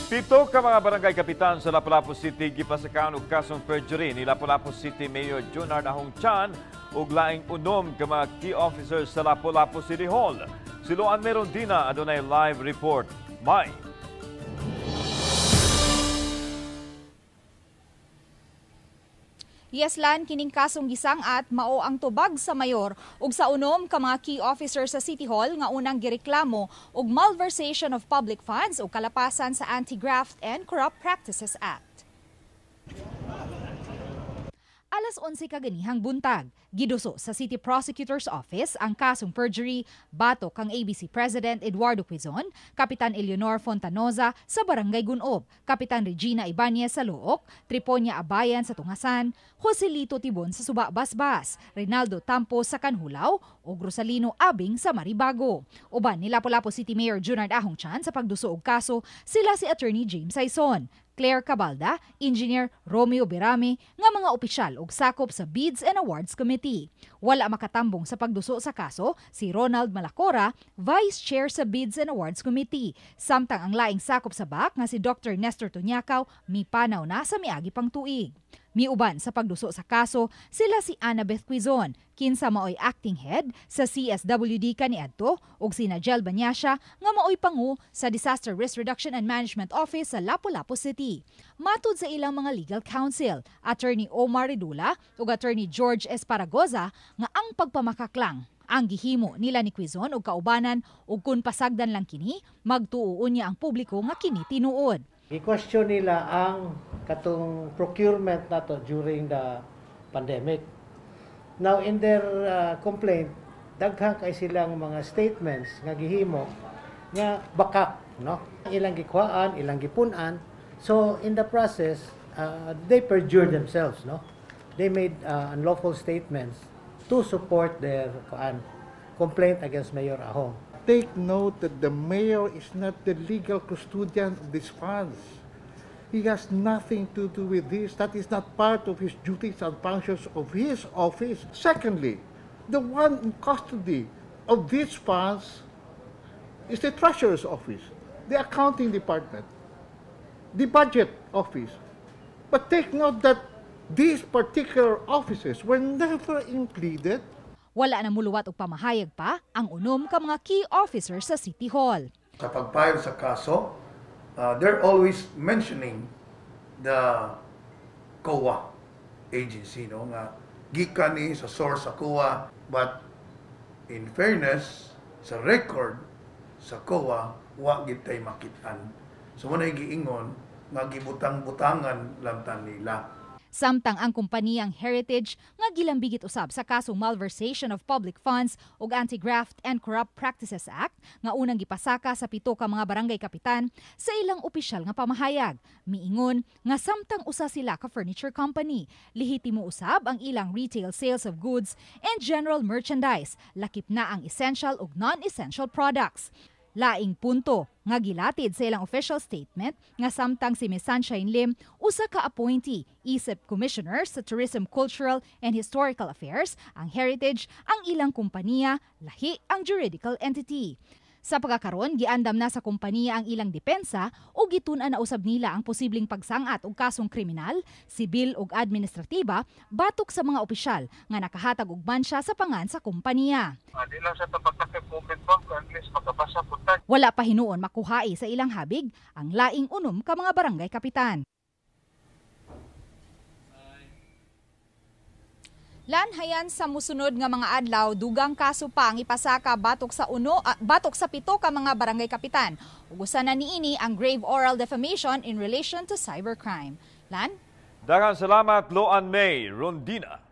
7 ka mga barangay kapitan sa Lapu-Lapu City gipasakaan og kasong perjury ni Lapu-Lapu City Mayor Junard Ahong Chan ug laing 6 ka mga key officers sa Lapu-Lapu City Hall. Si Loan Merondina adunay live report. May. Yes, Lan, kining kasong gisang-at mao ang tubag sa mayor ug sa 6 ka mga key officer sa City Hall nga unang gireklamo og malversation of public funds ug kalapasan sa Anti-Graft and Corrupt Practices Act. Alas 11 kaganihang buntag, giduso sa City Prosecutor's Office ang kasong perjury batok kang ABC President Eduardo Quizon, Kapitan Eleonor Fontanoza sa Barangay Gunob, Kapitan Regina Ibanez sa Looc, Triponia Abayan sa Tungasan, Joselito Tibon sa Suba Basbas, Reynaldo Tampo sa Canjulao ug Rosalino Abing sa Maribago. Uban ni Lapu-Lapu City Mayor Junard Ahong Chan sa pagduso og kaso sila si Attorney James Sayson, Claire Cabalda, Engineer Romeo Berame nga mga opisyal og sakop sa Bids and Awards Committee. Wala makatambong sa pagduso sa kaso si Ronald Malacora, Vice Chair sa Bids and Awards Committee. Samtang ang laing sakop sa BAC nga si Dr. Nestor Tunyakaw mipanaw na sa miagi pang tuig. Miuban sa pagduso sa kaso sila si Annabeth Quizon, kinsa maoy acting head sa CSWD kaniadto, ug si Najel Banyasya nga maoy pangu sa Disaster Risk Reduction and Management Office sa Lapu-Lapu City. Matud sa ilang mga legal counsel, Attorney Omar Ridula ug Attorney George Esparagoza, nga ang pagpamakaklang ang gihimo nila ni Quizon ug kaubanan ug kun pasagdan lang kini, magtuo niya ang publiko nga kini tinuod. I-question nila ang katong procurement nato during the pandemic. Now in their complaint, daghan kay silang mga statements nga gihimo nga bakak, no? Ilang gikuhaan, ilang gipun-an. So in the process, they perjured themselves, no? They made unlawful statements to support their complaint against Mayor Ahong. Take note that the mayor is not the legal custodian of these funds. He has nothing to do with this. That is not part of his duties and functions of his office. Secondly, the one in custody of these funds is the treasurer's office, the accounting department, the budget office. But take note that these particular offices were never included. Wala na muluwat og pamahayag pa ang 6 ka mga key officers sa City Hall. Sa pag-file sa kaso, they're always mentioning the COA agency, no? Nga gikan ni sa source sa COA, but in fairness sa record sa COA wa gid tay makit-an. So mo na giingon nga gibutang-butangan lang ta nila. Samtang ang kompaniyang Heritage nga gilambigit usab sa kasong malversation of public funds ug Anti-Graft and Corrupt Practices Act nga unang gipasaka sa 7 ka mga barangay kapitan sa ilang opisyal nga pamahayag. Miingon nga samtang usa sila ka furniture company, lehitimo usab ang ilang retail sales of goods and general merchandise, lakip na ang essential ug non-essential products. Laing punto nga gilatid sa ilang official statement nga samtang si Miss Sunshine Lim usa ka appointee isip commissioner sa Tourism, Cultural and Historical Affairs, ang Heritage ang ilang kompanya, lahi ang juridical entity. Sa pagkakaron, giandam na sa kompanya ang ilang depensa o gitun-an na usab nila ang posibleng pagsangat og kasong kriminal, sibil ug administratiba batok sa mga opisyal nga nakahatag og mansya sa pangan sa kompanya. Di lang sa pagtakip comment ba, at least makabasa po tayo. Wala pa hinuon makuhai sa ilang habig ang laing 6 ka mga barangay kapitan. Lanhayan sa musunod nga mga adlaw, dugang kaso pa ang ipasaka batok sa 7 ka mga barangay kapitan. Ugusan na niini ang grave oral defamation in relation to cybercrime. Lan? Daghang salamat, Loan May Rondina.